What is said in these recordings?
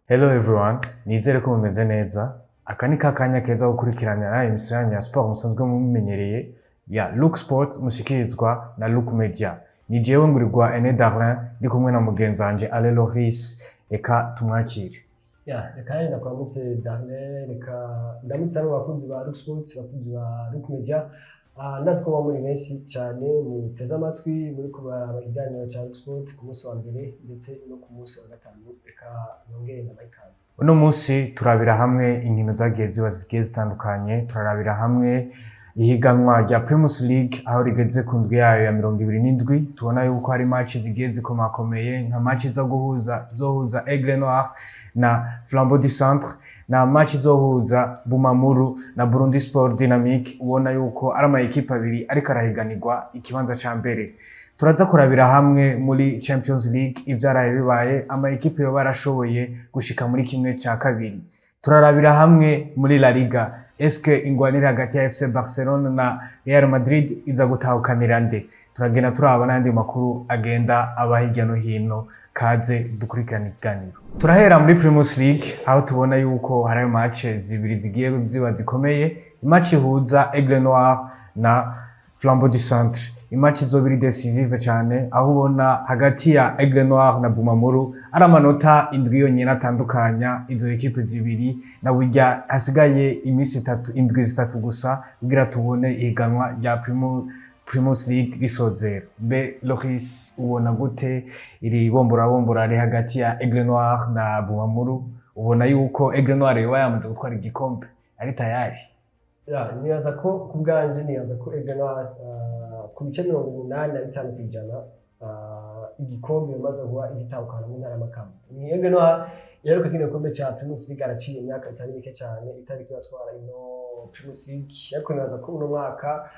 Hello everyone, nizere ko mumeze neza. Aka ni kakanya keza ko gukurikirana émission yanyu ya sport musanzwe mumenyereye ya Look Sport, mushikirizwa na Look Media. Ni jewe Ngurirwa Ene Darlin, ndi kumwe na mugenzi wanje Ale Loris. Reka tumwakire. Ya, reka nanjye ndakuramutse Darlin, reka ndamutse hano abakunzi ba Look Sport, abakunzi ba Look Media. Ndazi ko muba muri benshi cyane muteze amatwi muri kubaraba ikiganiro cya Look Sport ku munsi wa mbere ndetse no ku munsi wa gatanu. Reka nongere ndabaha ikaze. Uno munsi turabira hamwe inkino zagiye ziba zigiye zitandukanye, turarabira hamwe ihiganwa rya Primus League aho rigeze ku ndwi yayo ya 27. Tubona yuko hari match zigiye zikomakomeye, nka match zo guhuza zohuza Aigle Noir na Flambeau du Centre, na match izohuza Bumamuru na Burundi Sport Dynamique. Ubona yuko ari ama ekipe abiri ariko arahiganirwa ikibanza ca mbere. Turaza kurabira hamwe muri Champions League ivyaraye bibaye, ama ekipe yoba yarashoboye gushika muri kimwe ca kabiri. Turarabira hamwe muri La Liga, eske ingwanire hagati ya FC Barcelona na Real Madrid iza gutahukanira nde? Turagenda turaba n'ayandi makuru agenda aba hirya no hino. Kaze dukurikirane ikiganiro. Turahera muri Primus League, aho tubona yuko hari ayo match zibiri zigiye ziba zikomeye: match ihuza Aigle Noir na Flambeau du Centre, imatch izoba iri décisive cyane, aho ubona hagati ya Aigle Noir na Bumamuru ari amanota 7 yonyine atandukanya izo ekipe zibiri, na burya hasigaye iminsi 3, indwi 3 gusa kugira tubone ihiganwa rya Primus League risozera. Mbe Loris, ubona gute iri bombora bombora riri hagati ya Aigle Noir na Bumamuru? Ubona yuko Aigle Noir yoba yamaze gutwara igikombe, ari tayari? Ya, nibaza ko ku bwanje, nibaza ko Aigle Noir ku bice 85% igikombe bimaze kuba igitahukana mu ntara y'Amakamba. Ni Aigle Noir iheruka kino gikombe ca Primus League, araciye imyaka itari mike cyane itariko iratwara ino Primus League, ariko nibaza ko uno mwaka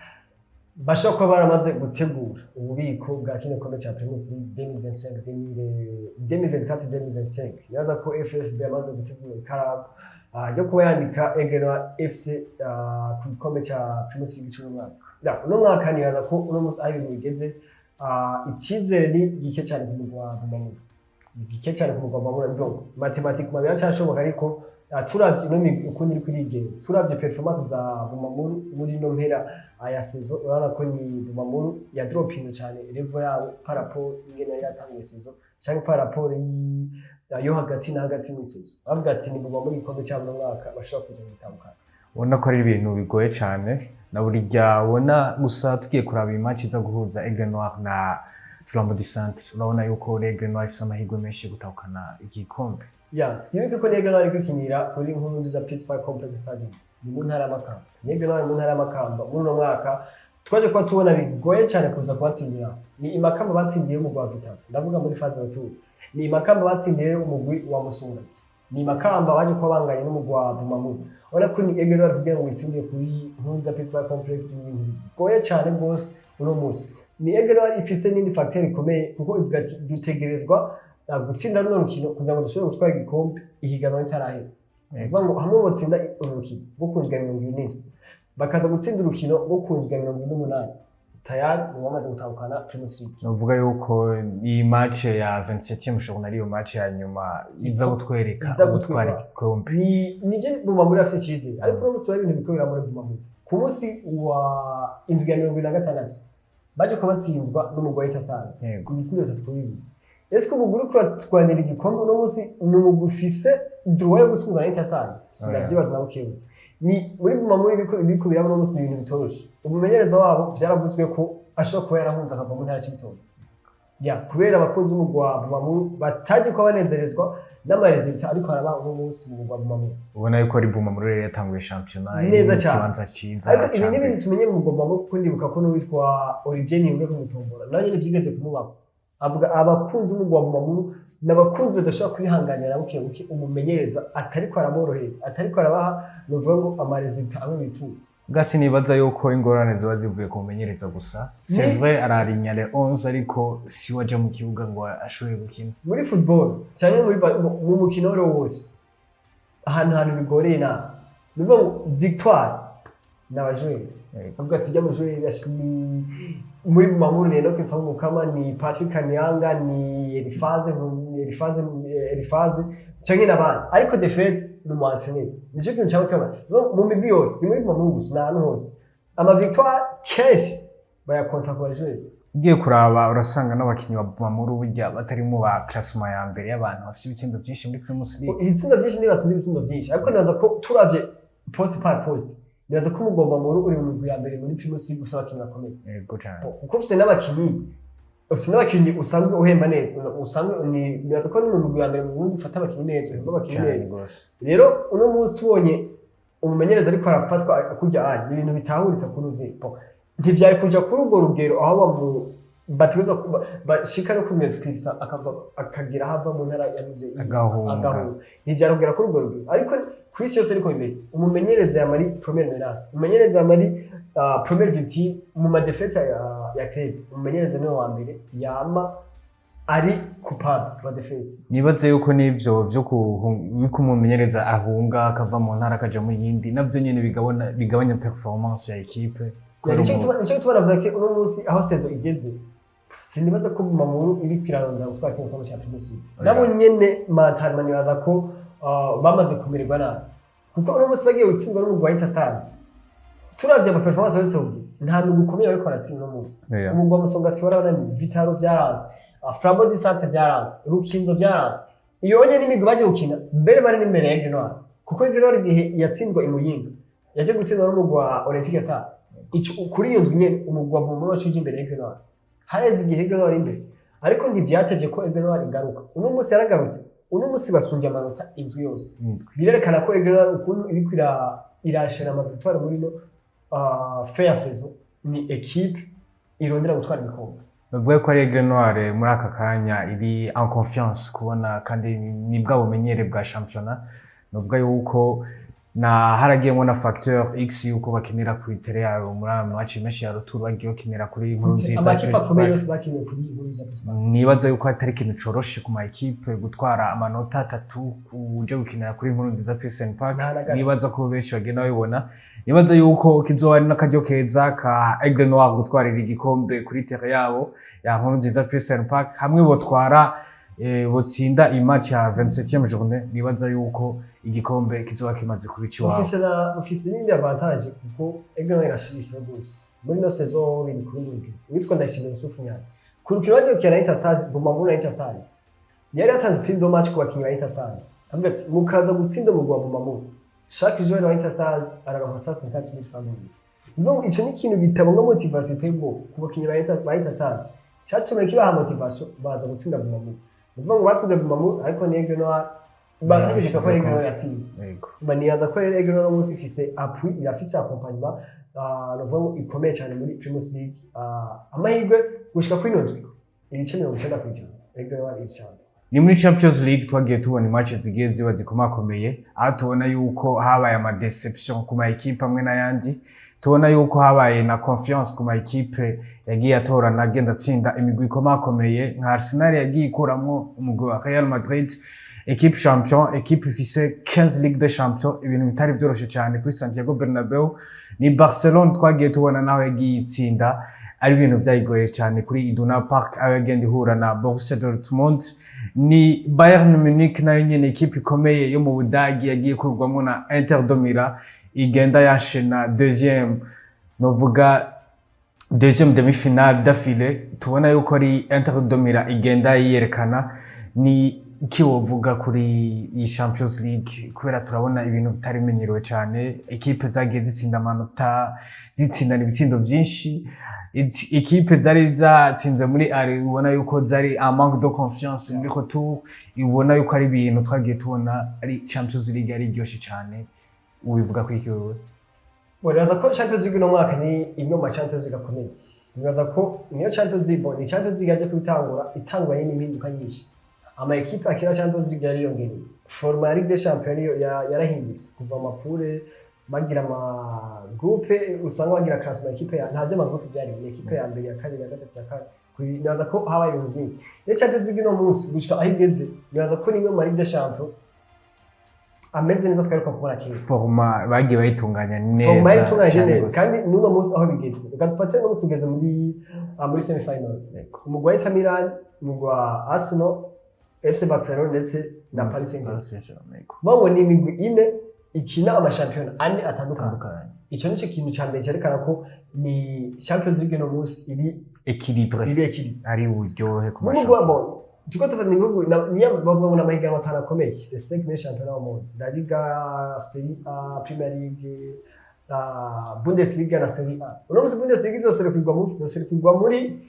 bashobora kuba baramaze gutegura ububiko bwa kino gikombe ca Primus League 2025 2024 2025. Nibaza ko FFB yamaze gutegura ikaramu yo kuba yandika Aigle Noir FC ku gikombe ca Primus League c'uno mwaka. Ya, uno mwaka nibaza ko uno munsi aho ibintu bigeze, icyizere ni gike cyane ku mugwi wa Bumamuru, ni gike cyane ku mugwi wa Bumamuru. Donc mathématiquement biracashoboka, ariko turavye ino migwi ukuntu iriko irigenza, turavye performance za Bumamuru muri ino mpera ya saison, urabona ko ni Bumamuru ya dropinze cyane level yabo par rapport ingene yari yatanguye saison, canke par rapport yo hagati na hagati muri saison. Bavuga ati ni Bumamuru igikombe cyabo uno mwaka bashobora kuza gutahukana. Ubona ko ari ibintu bigoye cyane, na burya ubona gusa tugiye kuraba iyi match iza guhuza Aigle Noir na Flambeau du Centre, urabona yuko Aigle Noir ifise amahirwe menshi yo gutahukana igikombe. Ya, twibuke ko Aigle Noir iri kwikinira kuri Nkurunziza Peace Park Complex Stadium, ni mu ntara y'Amakamba. Aigle Noir mu ntara y'Amakamba muri uno mwaka twaje kuba tubona bigoye cyane kuza kubatsindira. Ni Imakamba batsindiye umugwi wa Vital'O, ndavuga muri phase retour. Ni Imakamba batsindiye umugwi wa Musongati. Ni Imakamba baje kuba banganye n'umugwi wa Bumamuru. Urabona ko ni Aigle Noir kugira ngo itsindire kuri Nkurunziza Peace Park Complex ni ibintu bigoye cyane rwose. Uno munsi ni Aigle Noir ifise n'indi facteur ikomeye, kuko ivuga ati dutegerezwa gutsinda runo rukino kugira ngo dushobore gutwara igikombe ihiganwa ritarahera. Ni ukuvuga ngo hamwe botsinda uru rukino rwo ku ndwi ya 27, bakaza gutsinda urukino rwo ku ndwi ya 28, tayari ni bamaze gutahukana Primus League. Novuga yuko iyi match ya 27e journée ariyo match ya nyuma iza kutwereka Iza gutwara gutwereka. igikombe. Ni nivyo, Bumamuru afise icyizere, ariko uno munsi turabona ibintu bikomera muri Bumamuru. Ku munsi wa indwi ya 26 baje kuba batsindwa n'umugwi wa Inter Stars ibitsindo 3-2. Ese umugwi uriko uratwanira igikombe uno munsi ni umugwi ufise droit yo gutsindwa na Inter Stars? Sinavyibaza na bukebu. Ni muri Bumamuru ibiko biraba uno munsi ni ibintu bitoroshe. Umumenyereza wabo vyaravuzwe ko ashobora kuba yarahunze akava mu ntara ya Cibitoke, ya kubera abakunzi b'umugwi wa Bumamuru bataje kuba banezerezwa n'ama résultats ariko araba uno munsi mu mugwi wa Bumamuru. Ubona yuko ari Bumamuru rero yatanguye shampiyona iri Neza mu cyane. kibanza ciza Ariko ibi ca ni mbere. ibintu tumenye mu mugwi wa Bumamuru, kuko ndibuka ko n'uwitwa Olivier Niyunge kumutombora nawe nyene vyigeze kumubako, avuga abakunzi b'umugwi wa Bumamuru ni abakunzi badashobora kwihanganira buke buke umumenyereza atariko araborohereza, atariko arabaha, nuvuga ngo ama résultats amwe bifuza. Gasi nibaza yuko ingorane ziba zivuye ku mumenyereza gusa. C'est vrai, ararinya le 11, ariko si waja mu kibuga ngo ashobore gukina. Muri football cyangwa muri mu mukino wari wo wose, ahantu bigoreye na ni ukuvuga ngo victoire ni aba joueurs. Avuga ati ujya mu joueur ni muri Bumamuru ni Enoch Nsabumukama, ni Patrick Kanyanga, ni Elifaze, ni Elifaze Elifaze canke n'abandi, ariko de fait ni umu entraîneur. Nico kintu cyaba kaba mu migwi yose, si muri Bumamuru gusa, ni ahantu hose ama victoire kenshi bayakonta ku ba joueur. Ugiye kuraba urasanga n'abakinyi ba Bumamuru burya batari mu ba classement ya mbere y'abantu bafite ibitsindo byinshi muri Primus League. Ibitsindo byinshi, ntibatsinda ibitsindo byinshi, ariko nibaza ko turavye poste par poste, nibaza ko umugwi wa Bumamuru uri mu migwi ya mbere muri Primus League ufise abakinyi bakomeye. Yego cane. Kuko ufise n'abakinyi usanzwe uhemba neza, usanzwe ni nibaza ko ni mu migwi ya mbere mu Burundi ufata abakinyi neza, uhemba abakinyi Cane neza. gose. Rero uno munsi tubonye umumenyereza ariko arafatwa kurya anye, ni ibintu bitahuritse kuri uzi. Bon, ntivyari kuja kuri urwo rugero aho bategerezwa bashika no kumwexpulsa, akava akagira aho ava mu ntara yanuze. Agahunga. Agahunga. Ntivyari kugera kuri urwo rugero, ariko ku isi yose ariko bimeze. Umumenyereza yamari première menace, umumenyereza yamari première victime mu ma défaite ya club. Umumenyereza niwe wa mbere yama ari coupable wa défaite. Nibaze yuko n'ivyo vyo yuko umumenyereza ahunga akava mu ntara akaja mu yindi, navyo nyene bigabanya performance ya équipe. Kubera Nico gituma navuze ko uno munsi aho saison igeze, sinibaza ko Bumamuru iri kwirarondera gutwara kino gikombe ca Primus League. Nabo nyene mentalement nibaza ko bamaze kumererwa nabi, kuko uno munsi bagiye gutsindwa n'umugwi wa Interstars. Turavye ama performance uretse kugira, nta migwi ikomeye bariko baratsinda uno munsi. Umugwi wa Musongati warabananiye, Vital'O vyaranze, Flambeau du Centre vyaranze, Rukinzo vyaranze. Iyo nyene n'imigwi baje gukina mbere bari n'imbere ya Aigle Noir, kuko Aigle Noir igihe yatsindwa i Muyinga yaje gutsindwa n'umugwi wa Olympique Star. Ico kuri iyo ndwi nyene umugwi wa Bumamuru waciye uja imbere ya Aigle Noir. Hareze igihe Aigle Noir imbere, ariko ntivyatevye ko Aigle Noir igaruka. Uno munsi yaragarutse, uno munsi basumbye amanota indwi yose. Indwi. Birerekana ko Aigle Noir ukuntu iriko irashira ama victoire muri no fin saison, ni équipe irondera gutwara ibikombe. Bavuga ko ari Aigle Noir muri aka kanya iri en confiance kubona, kandi ni bwa bumenyere bwa championnat. Novuga yuko na haragiyemo na facteur X yuko bakinira ku itere yabo muri aya match menshi ya retour, bagiye bakinira kuri Inkuru Nziza Amakipe Peace akomeye Park. yose bakiniye kuri Inkuru Nziza Peace Park. Nibaza yuko atari ikintu coroshe ku ma équipe gutwara amanota 3 uje gukinira kuri Inkuru Nziza Peace and Park. Nta na gato. Nibaza ko benshi bagenda babibona. Nibaza yuko kizoba ari n'akaryo keza ka Aigle Noir gutwarira igikombe kuri terre yabo ya Nkuru Nziza Peace and Park. Hamwe botwara, botsinda iyi match ya 27e journée, nibaza yuko igikombe kizoba kimaze kuba iciwabo. Ufise n'indi avantage, kuko Aigle Noir irashigikiwe rwose muri no saison, biri kuri rugero. Uwitwa Ndayishimiye Yusufu Nyana, ku rukino bagiye gukina na Interstars, Bumamuru na Interstars, yari yatanze prime de match ku bakinyi ba Interstars, avuga ati mukaza gutsinda umugwi wa Bumamuru, chaque joueur wa Interstars araronka 150 000 francs. Bivuga ngo ico ni ikintu gitabanga motivation iteye ubwoba ku bakinyi ba Interstars, cyatumye kibaha motivation baza gutsinda Bumamuru. Bivuga ngo batsinze Bumamuru, ariko ni Aigle Noir bategereje ko Aigle Noir yatsinze. Nibaza ko rero Aigle Noir munsi ifise appui, irafise accompagnement, novuga ngo ikomeye cyane muri Primus League. Amahirwe gushika kuri ino ndwi, ibice 90% Aigle Noir iri cyane. Ni muri Champions League twagiye tubona match zigiye ziba zikomakomeye, aho tubona yuko habaye ama déception ku ma équipe amwe n'ayandi, tubona yuko habaye na confiance ku ma équipe yagiye atorana, agenda atsinda imigwi ikomakomeye, nka Arsenal yagiye ikuramwo umugwi wa Real Madrid, équipe champion, équipe ifise 15 Ligue des Champions, ibintu bitari vyoroshe cyane kuri Santiago Bernabeu. Ni Barcelone twagiye tubona naho yagiye itsinda, ari ibintu byayigoye cyane kuri Iduna Park, aho yagenda ihura na Borussia Dortmund. Ni Bayern Munich nayo nyene, équipe ikomeye yo mu Budagi, yagiye kurwamo na Inter de Milan, igenda yashena deuxième, novuga deuxième demi-finale d'affilée. Tubona yuko ari Inter de Milan igenda yiyerekana. Ni iki wovuga kuri iyi Champions League? Kubera turabona ibintu bitari bimenyerewe cyane, équipe zagiye zitsinda amanota, zitsindana ibitsindo vyinshi. Équipe zari zatsinze muri aller, ubona yuko zari un manque de confiance muri retour. Ubona yuko ari ibintu twagiye tubona, ari Champions League ari iryoshe cyane. Ubivuga kuri iki wewe? Nibaza ko Champions League uno mwaka ni imwe mu ma Champions League akomeye. Nibaza ko niyo Champions League, bon, ni Champions League yaje kubitangura itanguranye n'impinduka nyinshi. Ama équipe akina Champions League yariyongereye. Format ya Ligue des Champions niyo yarahindutse kuva ama poule bagira ama groupe, usanga bagira classement équipe ya nta by'ama groupe byari, ni équipe ya mbere, ya kabiri, ya gatatu, ya kane. Nibaza ko habaye ibintu byinshi. Rero Champions League uno munsi gushika aho igeze, nibaza ko ni imwe mu ma Ligue des Champions ameze neza twaheruka kubona kera. Format bagiye bayitunganya neza. Format yitunganyije cane neza gose. Kandi n'uno munsi aho bigeze, reka dufate uno munsi tugeze muri semi final, umugwi wa Inter Milan, umugwi wa Arsenal. FC Barcelona ndetse na Paris Saint-Germain. Paris Saint-Germain, yego. Bango ni imigwi ine ikina amashampiyona ane atandukanye. Atandukanye. Ico nico kintu ca mbere cerekana ko ni Champions League no munsi iri Équilibré. iri équilibré. Ari uburyohe ku Mu mashampiyona. bon, tuko tufata ibihugu niyo bavuga ngo n'amahiganwa atanu akomeye, les cinq meilleurs championnats au monde: La Liga, Serie A, Premier League, Bundesliga na Serie A. Uno munsi Bundesliga izoserukirwa muri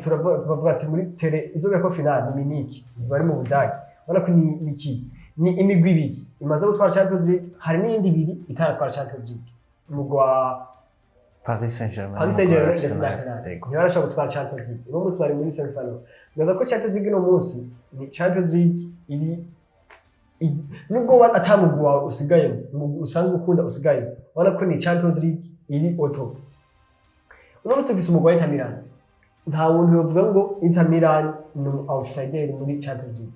turavuga ati muri tere izobera ko finale ni Munich, izoba ari mu Budage. Ubona ko ni ki ni imigwi ibiri imaze gutwara Champions League, hari n'iyindi ibiri itaratwara Champions League, umugwi wa Paris Saint-Germain Paris Saint-Germain ndetse na Arsenal. Arsenal Yego. ntibarashobora gutwara Champions League. Uno munsi bari muri semi-final. Nibaza ko Champions League uno munsi ni Champions League iri nubwo ata mugwi wawe usigayemo, umugwi usanzwe ukunda usigayemo, ubona ko ni Champions League iri au top. Uno munsi dufise umugwi wa Inter Milan. Nta muntu yovuga ngo Inter Milan ni umu outsider muri Champions League.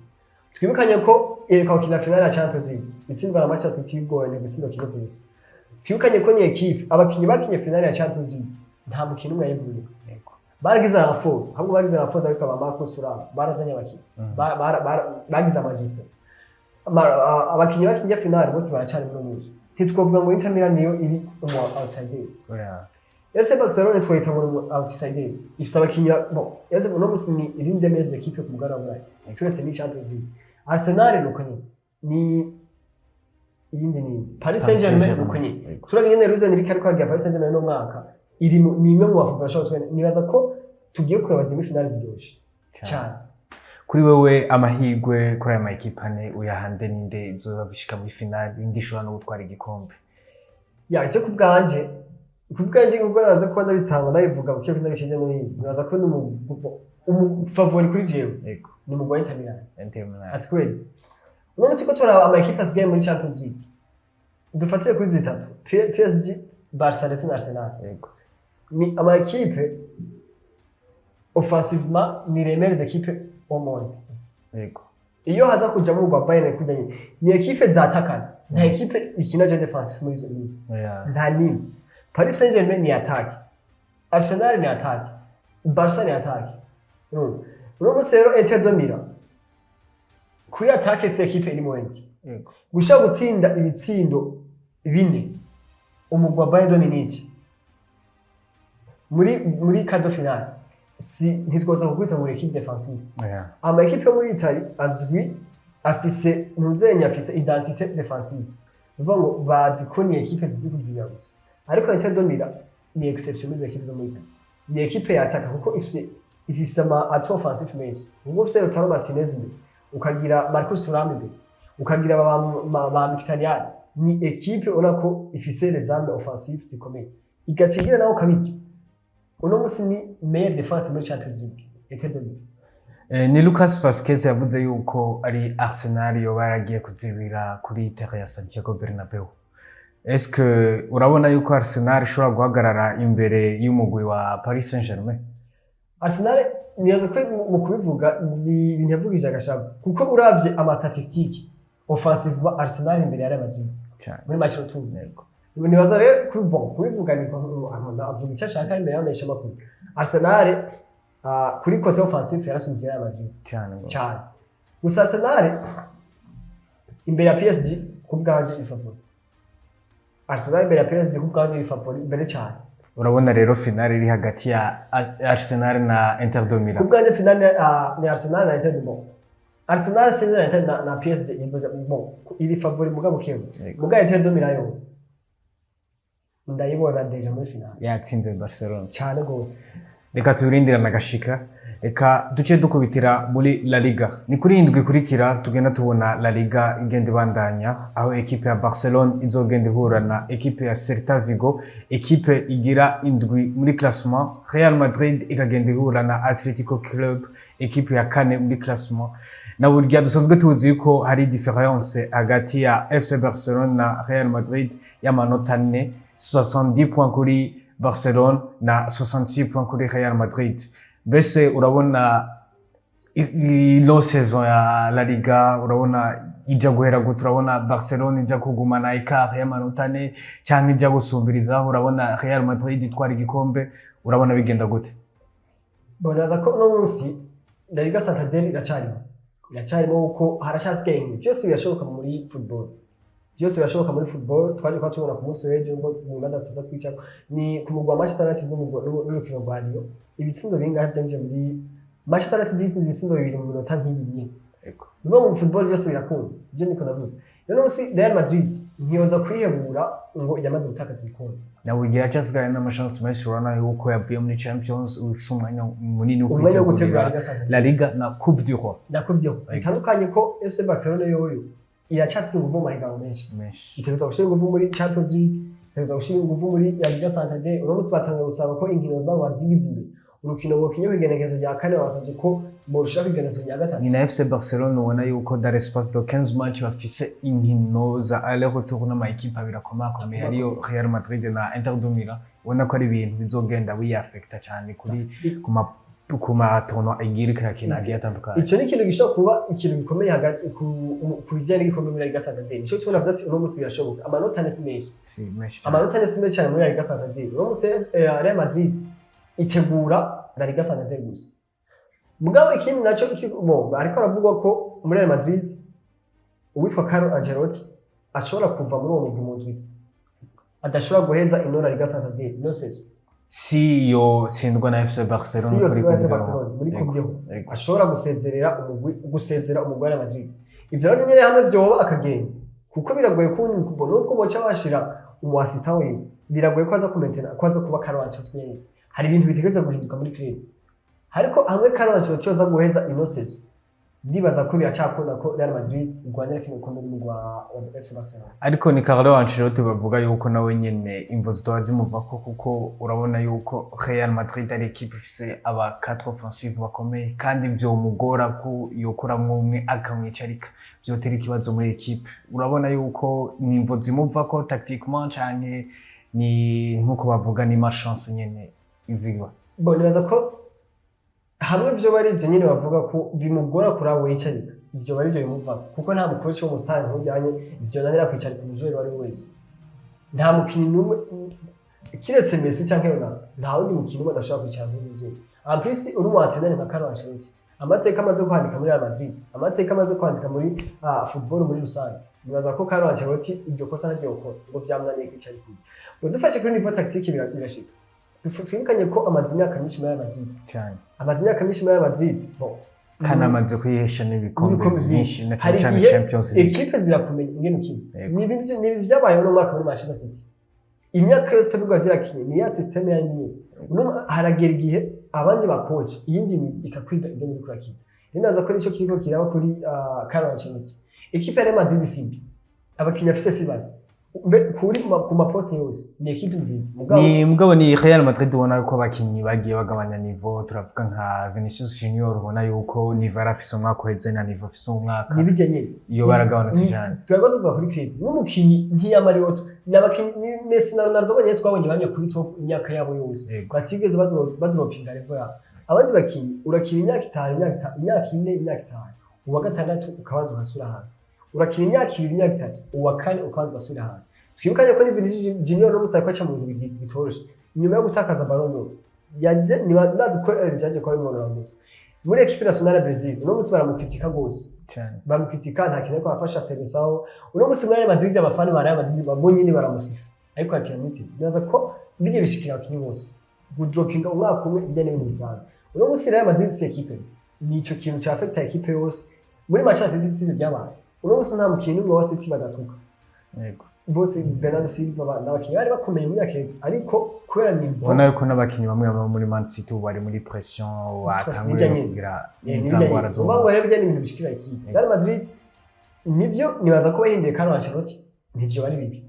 Twibukanye ko iheruka gukina finale ya Champions League itsindwa na Manchester City bigoranye, gutsindwa kimwe ku busa. Twibukanye ko ni equipe abakinyi bakinye finale ya Champions League nta mukino umwe yayivuye. Baragize renfort, ahubwo bagize renfort ariko aba Marcus Thuram barazanye abakinyi. Bagize amajiste. Abakinyi bakinye finale bose baracari muri uno munsi. Ntitwovuga ngo Inter Milan niyo iri umu outsider. Oya. FC Barcelona twahita ngo ni umu outsider, ifise abakinyi bon. FC uno munsi ni l'une des meilleures équipes ku mugabane wa Burayi turetse ni Champions League. Arsenal nuko nyene, ni iyindi ni Paris Saint-Germain nuko nyene. Yego. Turabye ingene Luis Enrique ariko aragira Paris Saint-Germain no mwaka iri ni imwe mu bafuka bashobora gutwara. Nibaza ko tugiye kureba demi finale ziryoshe cyane. Kuri wewe, amahirwe kuri aya ma ekipe ane uyahande ninde izoza gushika muri finale, indi ishobora no gutwara igikombe? Ya, icyo ku bwanje kuko naza kuba ndabitanga ndabivuga buke ndabice hirya no hino, nibaza ko ni umu favori kuri jewe ni umugwi wa Inter Milan. Inter Milan. Ati kweli uno turiko turaba ama ekipe asigaye muri Champions League, dufatire kuri zitatu: PSG, Barca ndetse na Arsenal. Ni ama ekipe offensivement ni les meilleures équipes au monde. Iyo haza kujamo urwa Bayern kujya nyine ni ekipe zatakana, nta ekipe ikina jeu défensif muri izo nyine. Nta nimwe. Paris Saint-Germain ni attaque, Arsenal ni attaque, Barca ni attaque. Urumva uno munsi rero Inter de Milan kuri attaque si ekipe iri mu wengi gushobora gutsinda ibitsindo bine umugwi wa Bayern de Munich muri quart de finale, si ntitwoza kukwita ngo équipe défensive. Ama ekipe yo muri Italy azwi afise ntuzenya afise identité défensive, bivuga ngo bazi ko ni ekipe zizi kuzibira gusa, ariko Inter de Milan ni exception muri izo ekipe zo muri Italy. Ni ekipe yataka kuko ifise ama atouts offensifs menshi. Ubwo ufise Lautaro Martinez imbere, ukagira Marcus Thuram imbere, ukagira ba Mkhitaryan, ni ekipe ubona ko ifise les armes offensives zikomeye, igaca igira naho kabiryo. Uno musi ni meilleure défense muri Champions League, Inter de Milan. Ni Lucas Vazquez yavuze yuko ari Arsenal yoba yaragiye kuzibira kuri terrain ya Santiago Bernabeu. Est-ce que urabona yuko Arsenal ishobora guhagarara imbere y'umugwi wa Paris Saint-Germain? Arsenal nibaza ko mu kubivuga ni ibintu yavugije agashavu, kuko uravye ama statistiques offensivement Arsenal imbere ya Real Madrid Cyane. muri match retour. Yego. Nibaza rero kuri bon kubivuga ni umuntu avuga icyo ashaka imbere y'abamenyesha makuru. Arsenal kuri côté offensif yarasubije Real Madrid. Cyane rwose. Cyane gusa Arsenal imbere ya PSG ku bwanje iri favori. Arsenal imbere ya PSG ku bwanje iri favori imbere cyane. Urabona rero finale iri hagati ya Arsenal na Inter de Ku Milan? bwanjye finale ni Arsenal na Inter de bon Arsenal sinzi na Inter na PSG izoja bon iri favori mugabo kewe. Mugabo Inter de Milan yo ndayibona déjà muri finale. Yatsinze Barcelona. Cyane gose. Reka tubirindirane agashika. Reka duce dukubitira muri La Liga. Ni kuri iyi ndwi ikurikira tugenda tubona La Liga igenda ibandanya, aho ekipe ya Barcelona izogenda ihura na ekipe ya Celta Vigo, ekipe igira indwi muri classement. Real Madrid ikagenda ihura na Atletico Club, ekipe ya kane muri classement. Na burya dusanzwe tuzi yuko hari différence hagati ya FC Barcelona na Real Madrid y'amanota ane, 70 points kuri Barcelona na 66 points kuri Real Madrid. Mbese urabona ino saison ya La Liga, urabona ijya guhera gute? Urabona Barcelona ijya kugumana écart y'amanota ane cyangwa ijya gusumbirizaho? Urabona Real Madrid itwara igikombe? Urabona bigenda gute? Bonaza ko uno munsi La Liga Santander iracarimo. Iracarimo kuko haracasigaye inkino. Byose birashoboka muri football, byose birashoboka muri football. Twaje kuba tubona ku munsi w'ejo ngo mu bibazo tuza kwicako ni ku mugwi wa Manchester United n'urukino rwa Lyon. Ibitsindo bingahe byinjiye muri Manchester United? Yitsinze ibitsindo bibiri mu minota nk'ibiri nyene. Niyo mu football byose birakunda, ibyo niko ndavuga. Rero munsi Real Madrid ntiyoza kwihebura ngo yamaze gutakaza ibikombe. Nawe igihe acasigaye n'amachance menshi, urabona yuko yavuye muri Champions, ufise umwanya munini wo umwanya wo gutegura kwitegurira Liga Santander. La Liga na Coupe du Roi. Nakubyo bitandukanye ko FC Barcelona yoyo iracyafise inguvu mu mahiganwa menshi. Menshi. Itegerezwa gushira inguvu muri Champions League, itegerezwa gushira inguvu muri La Liga Santander. Uno munsi batanguye gusaba ko inkino zabo bazigiza imbere. Urukino bokinye kw'igenekerezo rya kane, basabye ko borushira kw'igenekerezo rya gatatu. Ni na FC Barcelona ubona yuko dans l'espace de 15 match bafise inkino za aller retour n'ama équipe abiri akomakomeye, ariyo Real Madrid na Inter de Milan. Ubona ko ari ibintu bizogenda biyafekta cyane kuri ku ma tournoi igira irakina agiye atandukanye. Ico ni ikintu gishobora kuba ikintu gikomeye hagati ku bijyanye n'igikombe muri La Liga Santander. Nico tubona avuze ati uno munsi birashoboka, amanota ane si menshi. Si menshi cyane. Amanota ane si menshi cyane muri La Liga Santander. Uno munsi Real Madrid itegura La Liga Santander gusa. Mugabo ikindi naco bo ariko aravugwa ko muri Real Madrid uwitwa Carlo Ancelotti ashobora kuva muri uwo mugwi mu ndwi, adashobora guheza ino La Liga Santander, ino saison. Si yo tsindwa na FC Barcelona Si yo kuri tsindwa na FC Coupe du Roi. Barcelona muri Coupe du Roi. Ashobora gusezerera umugwi, gusezera umugwi wa Real Madrid. Ivyo rero nyene hamwe vyoba akagenda, kuko biragoye ko nubwo boca bashira umu assistant wiwe, biragoye ko aza kumentena ko aza kuba Carlo Ancelotti nyene. Hari ibintu bitegerezwa guhinduka muri club, ariko hamwe Carlo Ancelotti yoza guheza ino saison, ndibaza ko biracakunda ko Real Madrid igwanira kino gikombe n'umugwi wa FC Barcelona. Ariko ni Carlo Ancelotti bavuga yuko nawe nyene imvo zitoba zimuvako, kuko urabona yuko Real Madrid ari équipe ifise aba quatre offensive bakomeye, kandi vyomugora ko yokuramwo umwe akamwicarika, vyotera ikibazo muri équipe. Urabona yuko ni imvo zimuvako tactiquement canke ni nkuko bavuga ni malchance nyene iziba? Bo nibaza ko hamwe vyo bari ivyo nyene bavuga ko bimugora kuraba wicarika, ivyo bari byo bimuvako, kuko nta mukoci w'umusitari ntujyanye ivyo nanira kwicarika umujoueur uwo ari we wese. Nta mukinyi n'umwe kiretse Messi canke Ronaldo, nta wundi mukinyi n'umwe adashobora kwicara nk'umuvyeyi. En plus uri umu entraîneur nka Carlo Ancelotti, amateka amaze kwandika muri Real Madrid, amateka amaze kwandika muri football muri rusange, nibaza ko Carlo Ancelotti iryo kosa ntaryo yokora ngo vyamunaniye kwicarika. Ngo dufashe kuri niveau tactique birashika. Twibukanye ko amaze imyaka myinshi muri Real Madrid. Cyane. Amaze imyaka myinshi muri Real Madrid, bon. Kandi amaze kwihesha n'ibikombe n'ibikombe vyinshi na Hari cane cane igihe Champions League. Ekipe zirakumenya ingene ukina. Yego. Ni ibi vyabayeho no mwaka muri Manchester City. Imyaka yose Pep Guardiola akinye ni ya système ya nyine. Uno haragera igihe abandi bakoci iyindi migwi ikakwiga ingene uriko urakina. Rero naza ko nico kiriko kiraba kuri Carlo Ancelotti. Ekipe ya Real Madrid si mbi, abakinyi afise si babi. Ku maposte yose ni ekipe nziza, mugabo Ni mugabo ni Real Madrid ubona yuko abakinyi bagiye bagabanya niveau. Turavuga nka Vinicius Junior, ubona yuko niveau yari afise umwaka uheze na niveau afise umwaka nibijya nyene. iyo baragabanutse cyane. Turarwa tuvuga kuri club n'umukinyi ntiyamariwoto n'abakinyi ni Messi na Ronaldo bonyene twabonye bamye kuri top imyaka yabo yose, batigeze badropinga level yabo. Abandi bakinyi urakina imyaka 5, imyaka 5, imyaka 4, imyaka 5, uwa gatandatu ukabanza ugasubira hasi. Urakina imyaka 2, imyaka 3, uwa kane ukabanza ugasubira hasi. Twibukanye ko ni Vinicius Junior n'umunsi ariko aca mu bintu bigize bitoroshe inyuma yo gutakaza Ballon d'Or. Yaje niba ndazi ko byaje kuba bimwonora mu mutwe. Muri équipe nationale ya Brazil uno munsi baramukritika gose. Cyane. Bamukritika, nta kintu ariko arafasha Seleção. Uno munsi muri Real Madrid abafana ba Real Madrid babo nyine baramusifa, ariko akina muri team. Nibaza ko bijye bishikira abakinyi bose gudropinga umwaka umwe, bijya n'ibintu bisanzwe. Uno munsi Real Madrid si équipe, ni ico kintu ca affecta équipe yose. Muri Manchester City sivyo byabaye? Uno munsi nta mukinyi n'umwe wa City badatuka. Bose, Bernardo Silva, n'abakinyi bari bakomeye mu myaka iheze, ariko kubera niveau Ubona yuko n'abakinyi bamwe bamwe muri Man City ubu bari muri pression, batanguye nibyo nyene. kugira za ngwara zo Uvuga ngo rero bijya n'ibintu bishikira équipe. Real Madrid nivyo, nibaza ko bahinduye Carlo Ancelotti ntivyo bari bibi,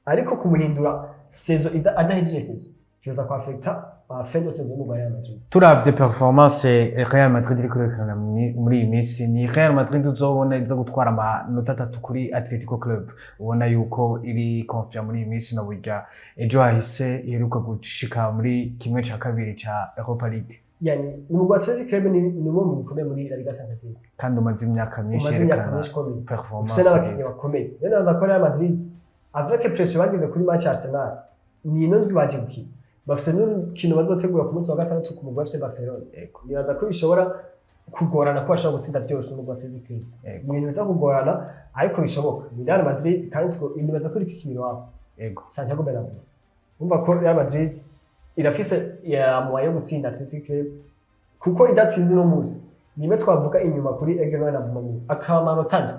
ariko kumuhindura saison adahejeje saison kiza kwa affecta fin de saison mu Real Madrid. Turavye performance Real Madrid iriko irerekana muri iyi minsi, ni Real Madrid uzobona iza gutwara amanota 3 kuri Atletico Club. Ubona yuko iri confiant muri iyi minsi, na burya ejo hahise iheruka gushika muri kimwe ca kabiri ca Europa League. Yani ni umugwi wa Athletic Club, ni umwe mu bikomeye muri La Liga Santander. Kandi umaze imyaka myinshi umaze imyaka yerekana myinshi ikomeye, performance ufise n'abakinnyi nziza. bakomeye. Rero naza ko Real Madrid avec pression bagize kuri match ya Arsenal, ni ino ndwi baje gukina, bafise n'urukino bazotegura ku munsi wa gatandatu ku mugwi wa FC Barcelona. Nibaza ko bishobora kugorana ko bashobora gutsinda vyoroshe n'ubwo Athletic Club. Yego. Ni ibintu biza kugorana, ariko bishoboka. Ni Real Madrid, kandi nibaza ko iriko ikinira iwabo, Santiago Bernabeu. Umva ko Real Madrid irafise ya moyen yo gutsinda Athletic Club, kuko idatsinze uno munsi, nimwe twavuga inyuma kuri Aigle Noir na Bumamuru, akaba amanota 7,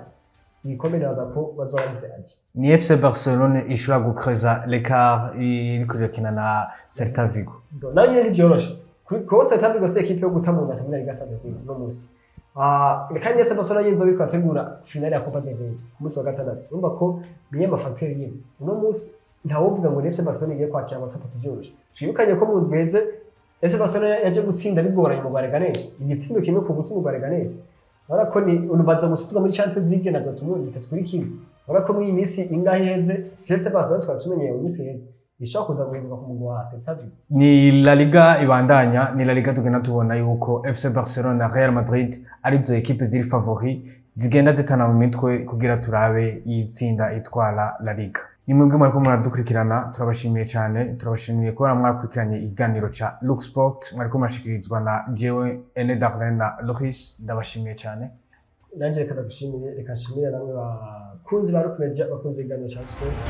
igikombe nibaza ko bazoba ati. Ni FC Barcelone ishobora gucreusa l'écart iriko irakina na Celta Vigo. Nayo nyene ntivyoroshe, kuko Celta Vigo si ekipe yo guta mu ngata muri La Liga Santander uno munsi. Kandi FC Barcelona nyene izoba iriko irategura finale ya Copa del Rey ku munsi wa gatandatu. Urumva ko niyo ma facteur nyene. Uno munsi ntawovuga ngo ni FC Barcelona igiye kwakira amanota 3 vyoroshe. Twibukanye ko mu ndwi iheze FC Barcelona yaje gutsinda bigoranye mu Leganes, igitsindo 1-0 mu Leganes. Urabona ko ni urubaza gutsindwa muri Champions League na Dortmund 3-1. Urabona ko muri iyi minsi ingahe iheze, si FC Barcelona twari tumenyereye mu minsi iheze ishobora kuza guhinduka ku mugwi wa Celta Vigo. Ni La Liga ibandanya, ni La Liga tugenda tubona yuko FC Barcelona na Real Madrid arizo ekipe ziri favori, zigenda zitana mu mitwe kugira turabe itsinda itwara La Liga. Ni mwebwe mwariko muradukurikirana, turabashimiye cyane, turabashimiye kubona mwakurikiranye ikiganiro ca Look Sport, mwariko murashikirizwa na jewe Ene Darlene na Loris. Ndabashimiye cyane. Nanjye reka ndagushimire, reka nshimire namwe bakunzi ba Rock Media, bakunzi b'ibiganiro ca Sport.